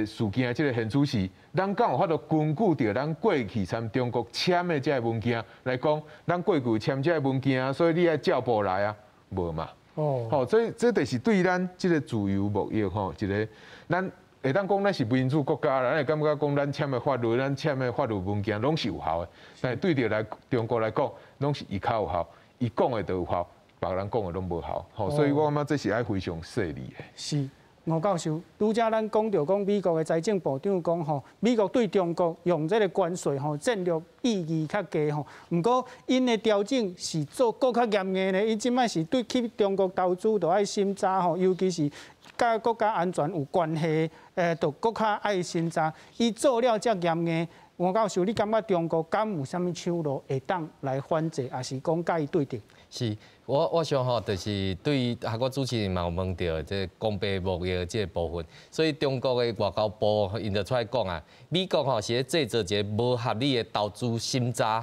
事件，這个現主時，咱敢有法度根據著咱過去參中國簽的這个文件來講，咱過去有簽這个文件，所以你愛照步來啊，無嘛？哦，好，所以這就是對咱這个自由貿易吼，一个咱會當講咱是民主國家啦，咱會感覺講咱簽的法律、咱簽的法律文件攏是有效的，但是對著來中國來講，攏是伊較有效。伊講的就有效，別人講的攏無效，吼，所以我感覺這是愛非常細膩的。是，吳教授，拄才咱講著講美國的財政部長講吼，美國對中國用這个關稅吼戰略意義較低吼，毋過𪜶的調整是做閣較嚴硬咧，𪜶這擺是對去中國投資都愛審查吼，尤其是佮國家安全有關係，就閣較愛審查。伊做了遮嚴硬。吳教授，你感覺中國敢有啥物手路會當來反制，抑是講佮伊對敵？是，我想吼，就是對啊，我主持人嘛有問著這公平貿易的這个部分，所以中國的外交部𪜶就出來講啊，美國吼是咧製造一个無合理的投資審查，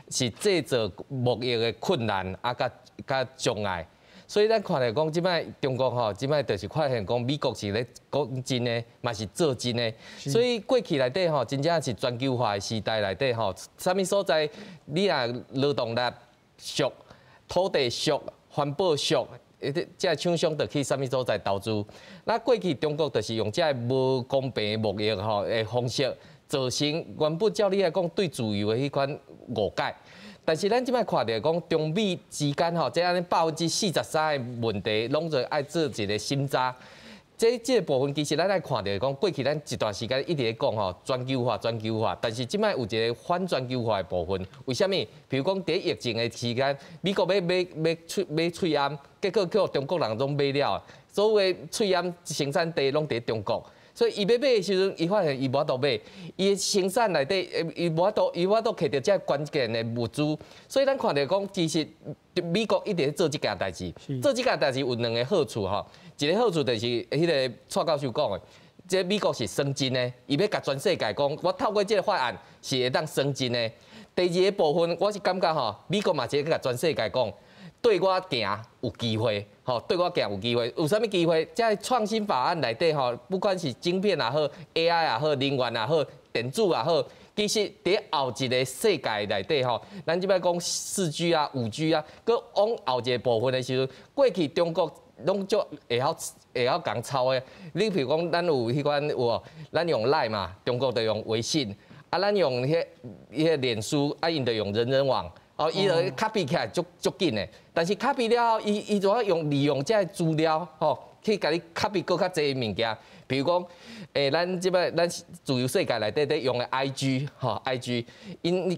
是製造貿易的困難啊，佮障礙。所以咱看來講，這擺中國吼，這擺就是發現講美國是咧講真的，嘛是做真的。所以過去內底吼，真正是全球化的時代內底吼，啥物所在你若勞動力俗、土地俗、環保俗，這个廠商就去啥物所在投資。那過去中國就是用這个無公平貿易吼的方式，造成原本照理來講對自由的彼款誤解。但是咱這擺看著講中美之間吼，這按呢43%的問題，攏做愛做一個審查。這個部分其實咱愛看著講，過去咱一段時間一直咧講吼，全球化、全球化，但是這擺有一個反全球化的部分。為啥物？比如講佇疫情的期間，美國欲買買喙買喙罨，結果予中國人攏買了，所有的喙罨生產地攏佇中國。所以伊欲買的時陣，伊發現伊無法度買，伊的生產內底，伊無法度摕著這關鍵的物資。所以咱看著講，其實美國一直咧做這件代誌，做這件代誌有兩个好處吼。一个好處就是彼个蔡教授講的，這美國是耍真的，伊欲共全世界講，我透過這个法案是會當耍真的。第二个部分，我是感覺吼，美國嘛是欲共全世界講，對我行有機會，吼，對我行有機會，有啥物機會？這創新法案內底吼，不管是晶片也好，AI 也好，能源也好，電子也好，其實佇後一个世界內底吼，咱這擺講4G 啊、5G 啊，閣往後一个部分的時陣，過去中國攏足會曉共抄的。你譬如講，咱有彼款有無？咱用 LINE 嘛，中國就用微信；啊，咱用彼个臉書，啊，𪜶就用人人網。哦，伊就 copy 起來足足緊的，但是 copy 了後，伊就愛用利用這个資料，吼，去共你 copy 閣較濟物件。比如講，咱這擺咱自由世界內底咧用的 IG，吼，IG，𪜶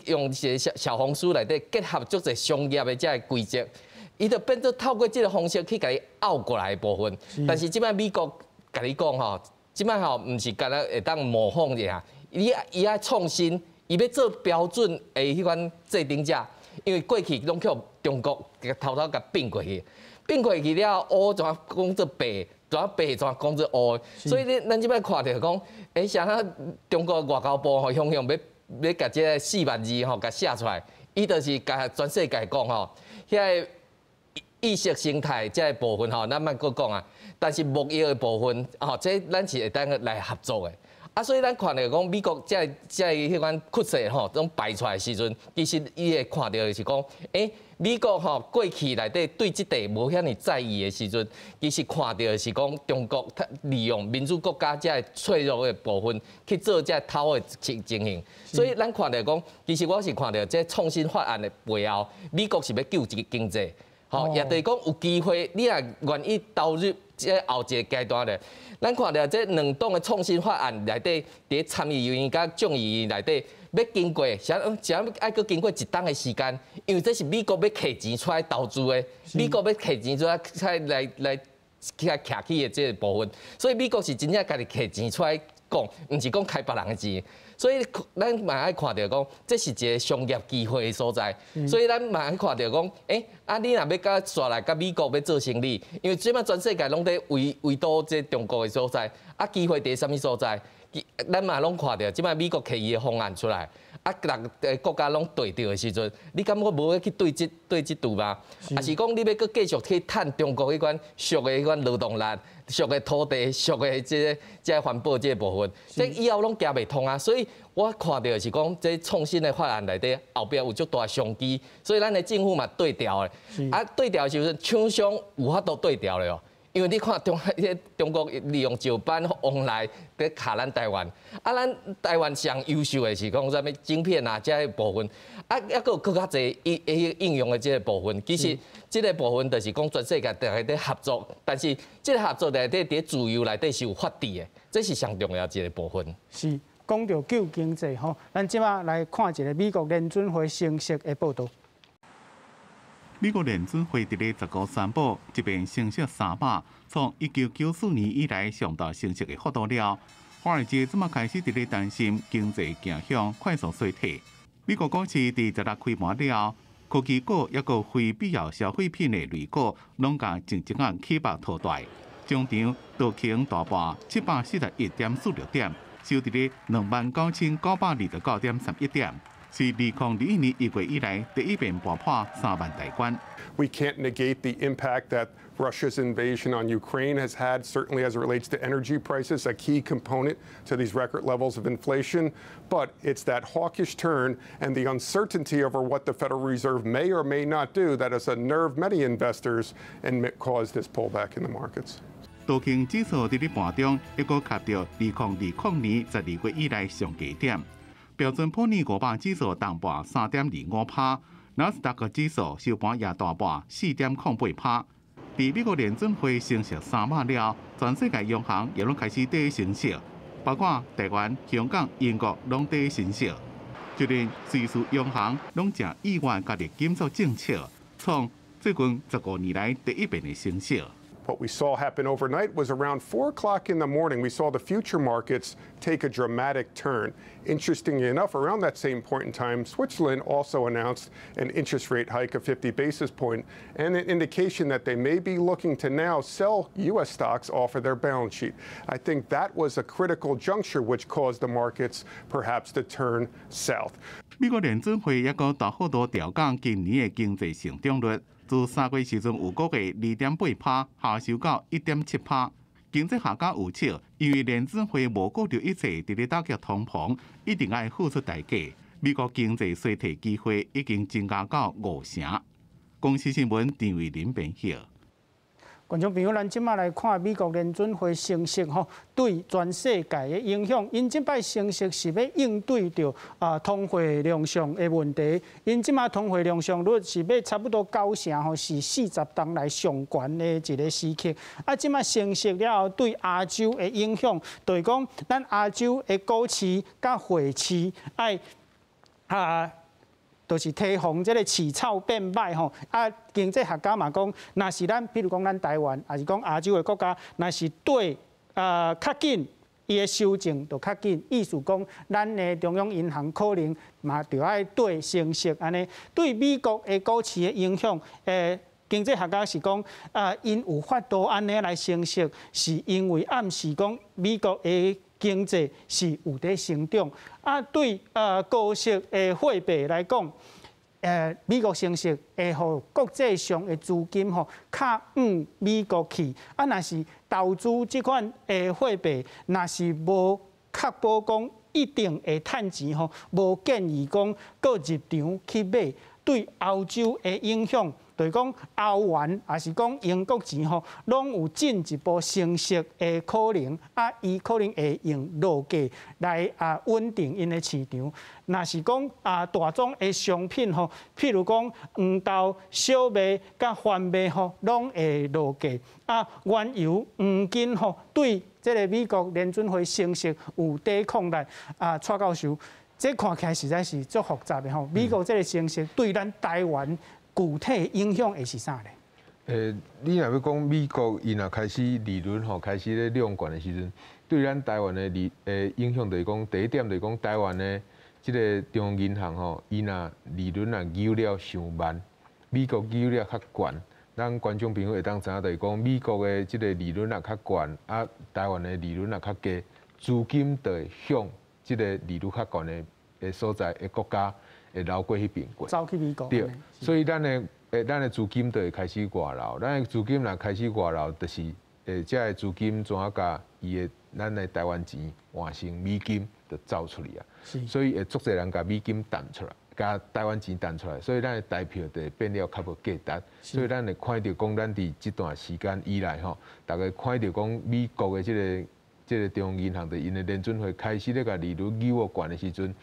用一个小小紅書內底結合足濟商業的這个規則，伊就變做透過這个方式去共你拗過來的部分。但是這擺美國共你講吼，這擺吼毋是干焦會當模仿者，伊愛創新，伊欲做標準的彼款制定者。因為過去攏予中國偷偷共併過去，併過去了後，烏怎講做白，怎白怎講做烏，所以你咱這擺看著講，啥啊中國外交部吼，雄雄欲共這个4萬字吼，共寫出來，伊就是共全世界講吼，遐个意識形態這个部分吼，咱莫閣講啊，但是貿易的部分吼，這咱是會當來合作的。啊，所以咱看著講美國這个彼款曲線吼，攏擺出來時陣，其實伊會看著的是講，美國吼過去內底對這塊無遐爾在意的時陣，其實看著的是講中國利用民主國家這个脆弱的部分去做這个偷的情形。所以咱看著講，其實我是看著這創新法案的背後，美國是欲救這个經濟，吼，也就是講有機會，你若願意投入這後一个階段咧。咱看著這兩黨的創新法案內底，佇參議院佮眾議院內底，欲經過，啥啥愛閣經過一冬的時間，因為這是美國欲摕錢出來投資的，美國欲摕錢出來來去徛起的這个部分，所以美國是真正家己摕錢出來講，毋是講開別人的錢。所以咱嘛愛看著講，這是一个商業機會的所在。所以咱嘛愛看著講，啊，你若欲佮紲來佮美國欲做生意，因為這擺全世界攏佇圍堵這中國的所在，啊，機會佇啥物所在？咱嘛攏看著，這擺美國摕伊的方案出來，啊，逐个國家攏對著的時陣，你敢閣無欲去對這賭嗎？抑是講你欲閣繼續去趁中國彼款俗的彼款勞動力、俗的土地、俗的這個環保這个部分，這以後攏行袂通啊！所以我看著是講，這創新的法案內底後壁有足大商機，所以咱的政府嘛對調的，啊對調的時陣，廠商有法度對調的哦。因為你看中國利用石斑往來佇卡咱台灣，啊，咱台灣上優秀的是講啥物晶片啊，這个部分，啊，抑閣有閣較濟應用的這个部分。其實這个部分就是講全世界逐家佇合作，但是這个合作內底佇自由內底是有法治的，這是上重要一个部分。是講著救經濟吼，咱這擺來看一个美國聯準會升息的報導。美國聯準會佇咧15宣布，這遍升息3碼，創1994年以來上大升息的幅度了。華爾街這馬開始佇咧擔心經濟走向快速衰退。美國股市佇16開盤了，科技股抑閣非必要消費品的類股，攏共靜靜仔起幅淘汰。終場道瓊大跌741.46點，收佇咧29,929.31點。是2021年1月以來第一遍跌破3萬大關。 We can't negate the impact that Russia's invasion on Ukraine has had, certainly as it relates to energy prices, a key component to these record levels of inflation. But it's that hawkish turn and the uncertainty over what the Federal Reserve may or may not do that has unnerved many investors and caused this pullback in the markets. 道瓊指數佇咧盤中抑閣磕著2020年12月以來上低點。標準普爾500指數重跌3.25趴，納斯達克指數收盤也大跌4.08%。佇美國聯準會升息3碼了，全世界央行也攏開始佇升息，包括台灣、香港、英國攏佇升息。就連瑞士央行攏誠意外加入緊縮政策，創最近15年來第一遍的升息。 What we saw happen overnight was around 4 o'clock in the morning, we saw the future markets take a dramatic turn. Interestingly enough, around that same point in time, Switzerland also announced an interest rate hike of 50 basis point and an indication that they may be looking to now sell U.S. stocks off of their balance sheet. I think that was a critical juncture which caused the markets perhaps to turn south. 美國聯準會抑閣大幅度調降今年的經濟成長率。自3月時陣有估計2.8%下修到1.7%。經濟學家預測，因為聯準會無顧著一切佇咧打擊通膨，一定愛付出代價。美國經濟衰退機會已經增加到5成。公視新聞陳慧琳編譯。觀眾朋友，咱這馬來看美國聯準會升息吼，對全世界的影響。𪜶這擺升息是欲應對著通貨膨脹的問題。𪜶這馬通貨膨脹率是欲差不多9成吼，是40冬來上懸的一個時刻。啊，這馬升息了後，對亞洲的影響，就是講咱亞洲的股市佮匯市愛。就是提防這个市臭變歹吼，啊，經濟學家嘛講，若是咱，比如講咱台灣，抑是講亞洲的國家，若是對較緊，伊的修正就較緊，意思講，咱的中央銀行可能嘛著愛對升息按呢，對美國的股市的影響，經濟學家是講，啊，𪜶有法度按呢來升息，是因為暗示講美國的經濟是有佇成長，啊，對高息的貨幣來講，美國升息會予國際上的資金吼較往美國去，啊，若是投資這款的貨幣，若是無確保講一定會趁錢吼，無建議講閣入場去買，對歐洲的影響。就是講歐元，抑是講英國錢吼，攏有進一步升息的可能，啊，伊可能會用落價來穩定𪜶的市場。若是講大宗的商品吼，譬如講黃豆、小麥佮番麥吼，攏會落價。啊，原油、黃金吼，對這个美國聯準會升息有抵抗力。啊，蔡教授，這看起來實在是足複雜的吼。美國這个升息對咱台灣具體影響會是啥咧？你若欲講美國伊若開始利率吼開始咧量懸的時陣，對咱台灣的影響就是講，第一點就是講台灣的這个中央銀行吼，伊若利率若扭了傷慢，美國扭了較懸，咱觀眾朋友會當知影就是講，美國的這个利率若較懸，啊，台灣的利率若較低，資金就會向這个利率較懸的所在的國家會流過彼邊過，走去美國。對，所以咱的資金就會開始外流。咱的資金若開始外流，就是這个資金怎啊共伊的咱的台灣錢換成美金，就走出去啊。所以會足濟人共美金擲出來，共台灣錢擲出來，所以咱的台票就會變了較無價值。所以咱會看著講，咱佇這段時間以來吼，逐家看著講美國的這个中央銀行就𪜶的聯準會開始咧共利率扭懸的時陣，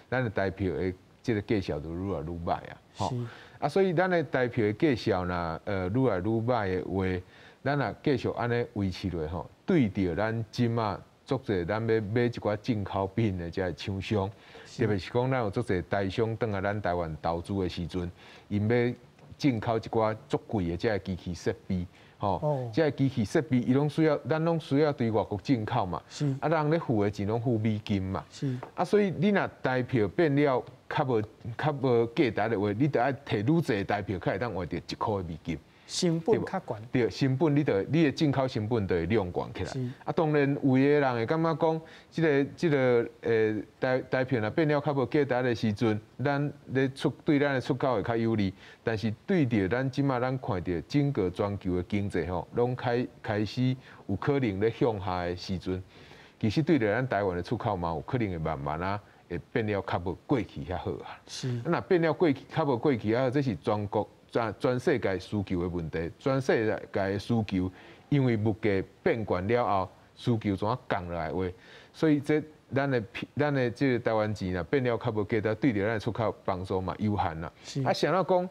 咱的台票的這个價數就愈來愈䆀啊，吼啊，所以咱的台票的價數若愈來愈䆀的話，咱若繼續按呢維持落吼，對著咱這馬足濟咱欲買一寡進口品的這个廠商，特別是講咱有足濟台商轉來咱台灣投資的時陣，𪜶欲進口一寡足貴的這个機器設備，吼，這个機器設備伊攏需要，咱攏需要對外國進口嘛，啊，人咧付的錢攏付美金嘛，啊，所以你若台票變了較無價值的話，你著愛提愈濟台票，才會當換著一箍的美金。成本較懸。對，成本你著你的進口成本就會量懸起來。啊，當然有的人會感覺講，這个台票若變了較無價值的時陣，咱咧出對咱的出口會較有利。但是對著咱這馬咱看著整個全球的經濟吼，攏開始有可能咧向下的時陣，其實對著咱台灣的出口嘛，有可能會慢慢仔會變了較無過去遐好啊。啊，若變了過去較無過去遐好，這是全國。全世界需求的問題，全世界的需求，因為物價變懸了後，需求怎降落來的話，所以這咱的這个台灣錢若變了較無價值，對著咱的出口幫助嘛有限啦。啊，啥人講，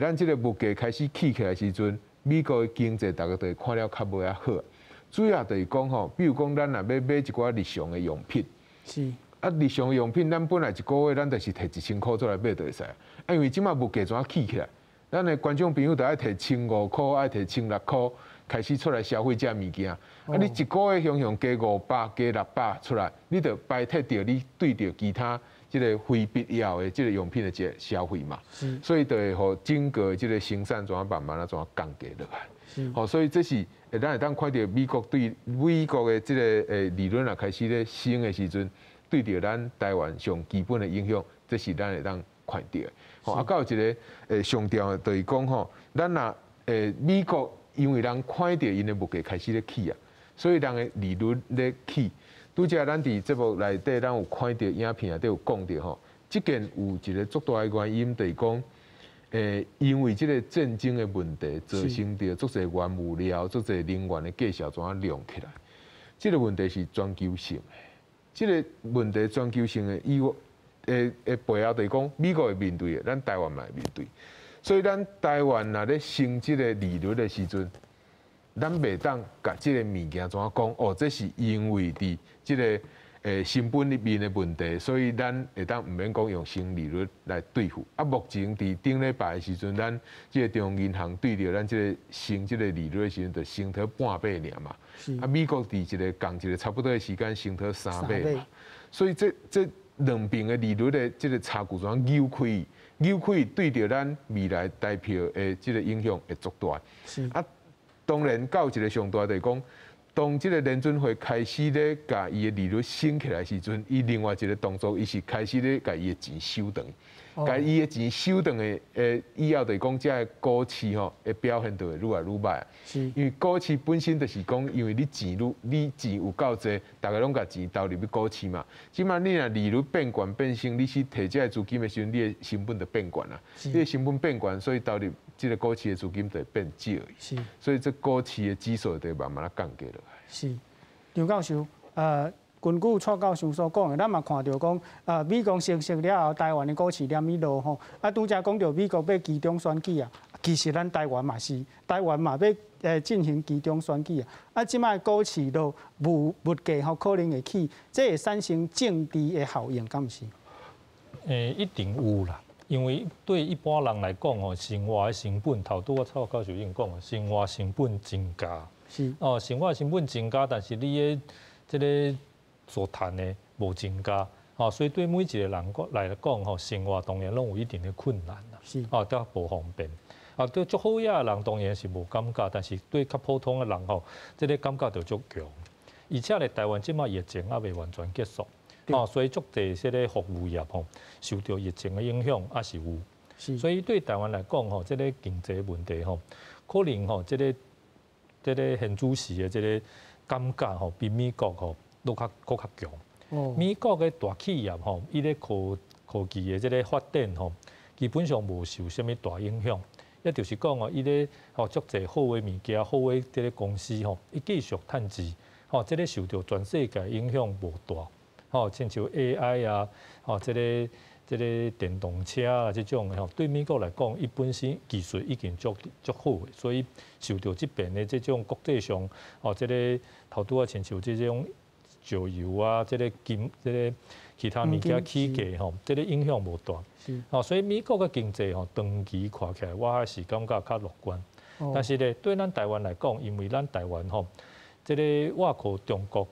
咱這个物價開始起起來時陣，美國的經濟逐家就會看了較無遐好。主要就是講吼，比如講咱若欲買一寡日常的用品，啊，日常用品咱本來一个月咱就是提1000箍出來買就會使，啊，因為這馬物價怎起起來，咱的觀眾朋友就愛提1500箍，愛提1600箍，開始出來消費這物件。啊，你一个月雄雄加500、加600出來，你就排斥著你對著其他這个非必要的這个用品的這个消費嘛。所以就會予整個這个生產怎慢慢仔怎降低落來。吼，所以這是咱會當看著美國對美國的這个利率若開始咧升的時陣，對著咱台灣上基本的影響，這是咱會當看著的。吼，啊，閣有一个上重要的就是講吼，咱若美國因為人看著𪜶的物價開始咧起啊，所以人的利率咧起。拄才咱佇節目內底，咱有看著影片內底有講著吼，這件有一个足大的原因，就是講，因為這个戰爭的問題，造成著足濟原物料、足濟能源的價數怎仔漲起來。這个問題是全球性的，這个問題全球性的以外，的背後就是講，美國會面對的，咱台灣嘛會面對。所以咱台灣若咧升這个利率的時陣，咱袂當共這个物件怎仔講？哦，這是因為佇這个成本裡面的問題，所以咱會當毋免講用升利率來對付。啊，目前佇頂禮拜的時陣，咱這个中央銀行對著咱這个升這个利率的時陣，就升佗半碼爾嘛。啊，美國佇一个仝一个差不多的時間升佗三碼嘛。所以這兩邊的利率的這个差距怎仔扭開？扭開對著咱未來台票的這个影響會足大。啊，當然，閣有一个上大就是講，當這个聯準會開始咧共伊的利率升起來時陣，伊另外一个動作，伊是開始咧共伊的錢收轉，共伊的錢收轉的以後就是講，這个股市吼的表現就會愈來愈䆀。因為股市本身就是講，因為你錢愈你錢有夠濟，逐家攏共錢投入去股市嘛。這馬你若利率變懸變升，你去提這个資金的時陣，你的成本就變懸啦。你的成本變懸，所以投入這个股市的資金就會變少。所以這股市的指數就會慢慢仔降低落來。是，張教授，根據蔡教授所講的，咱嘛看著講，美國升息了後，台灣的股市連伊落吼。啊，拄才講著美國欲期中選舉啊，其實咱台灣嘛是，台灣嘛欲進行期中選舉啊。啊，這擺股市落物價吼可能會起，這會產生政治的效應，敢毋是？一定有啦，因為對一般人來講吼，生活的成本頭拄仔蔡教授已經講，生活成本增加。哦，生活成本增加，但是你的這个所趁的無增加，哦，所以對每一個人來講吼，生活當然攏有一定的困難啦。哦，都無方便。啊，對足好額的人當然是無感覺，但是對較普通的人吼，這个感覺就足強。而且咧，台灣這馬疫情猶未完全結束，哦，所以足濟這个服務業吼受著疫情的影響猶是有。所以對台灣來講吼，這个經濟問題吼，可能吼，這个現主時的這个感覺吼，比美國吼閣較強。美國的大企業吼，伊咧科技的這个發展吼，基本上無受啥物大影響。也就是講哦，伊咧吼足濟好的物件、好的這个公司吼，伊繼續趁錢，吼，這个受著全世界影響無大。吼，親像 AI 啊，吼，這个電動車啊，這種的吼，對美國來講，伊本身技術已經足足好的，所以受著這邊的這種國際上，吼，這个頭拄仔親像這種石油啊，這个金、這个其他物件起價吼，這个影響無大。哦，所以美國的經濟吼，長期看起來，我還是感覺較樂觀。但是咧，對咱台灣來講，因為咱台灣吼，這个倚靠中國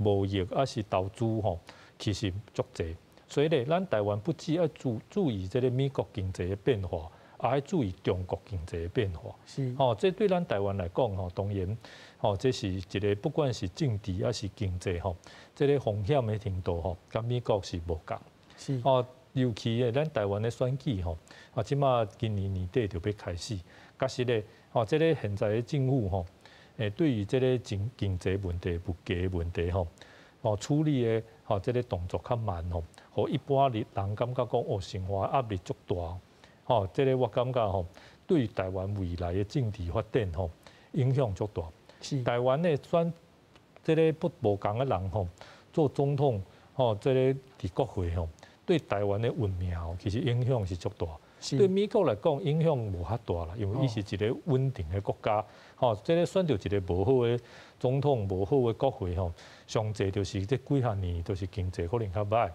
貿易抑是投資吼，其實足濟。所以咧，咱台灣不只愛注意這个美國經濟的變化，也愛注意中國經濟的變化。哦，這對咱台灣來講吼，當然，吼，這是一个不管是政治抑是經濟吼，這个風險的程度吼，佮美國是無仝。哦，尤其的咱台灣的選舉吼，啊，這馬今年年底就欲開始，確實咧，吼，這个現在的政府吼，對於這个經濟問題、物價問題吼，哦，處理的吼，這个動作較慢吼，予一般人感覺講哦，生活壓力足大，吼，這个我感覺吼，對台灣未來的政治發展吼，影響足大。台灣的選這个不無仝的人吼做總統吼，這个佇國會吼，對台灣的運命吼，其實影響是足大。對美國來講影響無遐大啦，因為伊是一个穩定的國家。吼，這个選著一个無好的總統、無好的國會吼，上濟就是這幾若年都是經濟可能較䆀。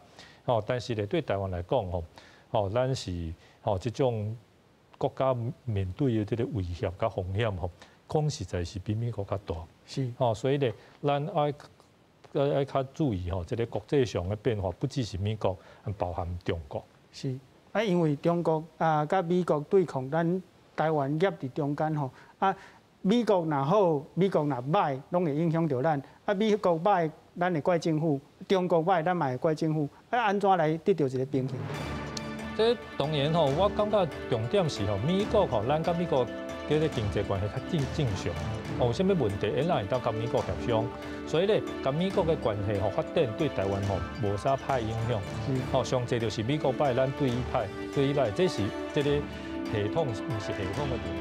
吼，但是咧對台灣來講吼，吼，咱是吼這種國家面對的這个威脅佮風險吼，講實在是比美國較大。吼，所以咧，咱愛愛較注意吼，這个國際上的變化，不只是美國，包含中國。是。啊，因為中國啊，佮美國對抗，咱台灣夾佇中間吼。啊，美國若好，美國若䆀，攏會影響著咱。啊，美國䆀，咱會怪政府；中國䆀，咱嘛會怪政府。啊，按怎來得著一个平衡？這當然吼，我感覺重點是吼，美國吼，咱佮美國這个經濟關係較正正常。哦，有啥物問題，咱會當佮美國協商。所以咧，佮美國的關係吼發展對台灣吼無啥歹影響。吼，上濟就是美國䆀，咱對伊䆀，對伊䆀，這是這个系統，毋是系統的問題。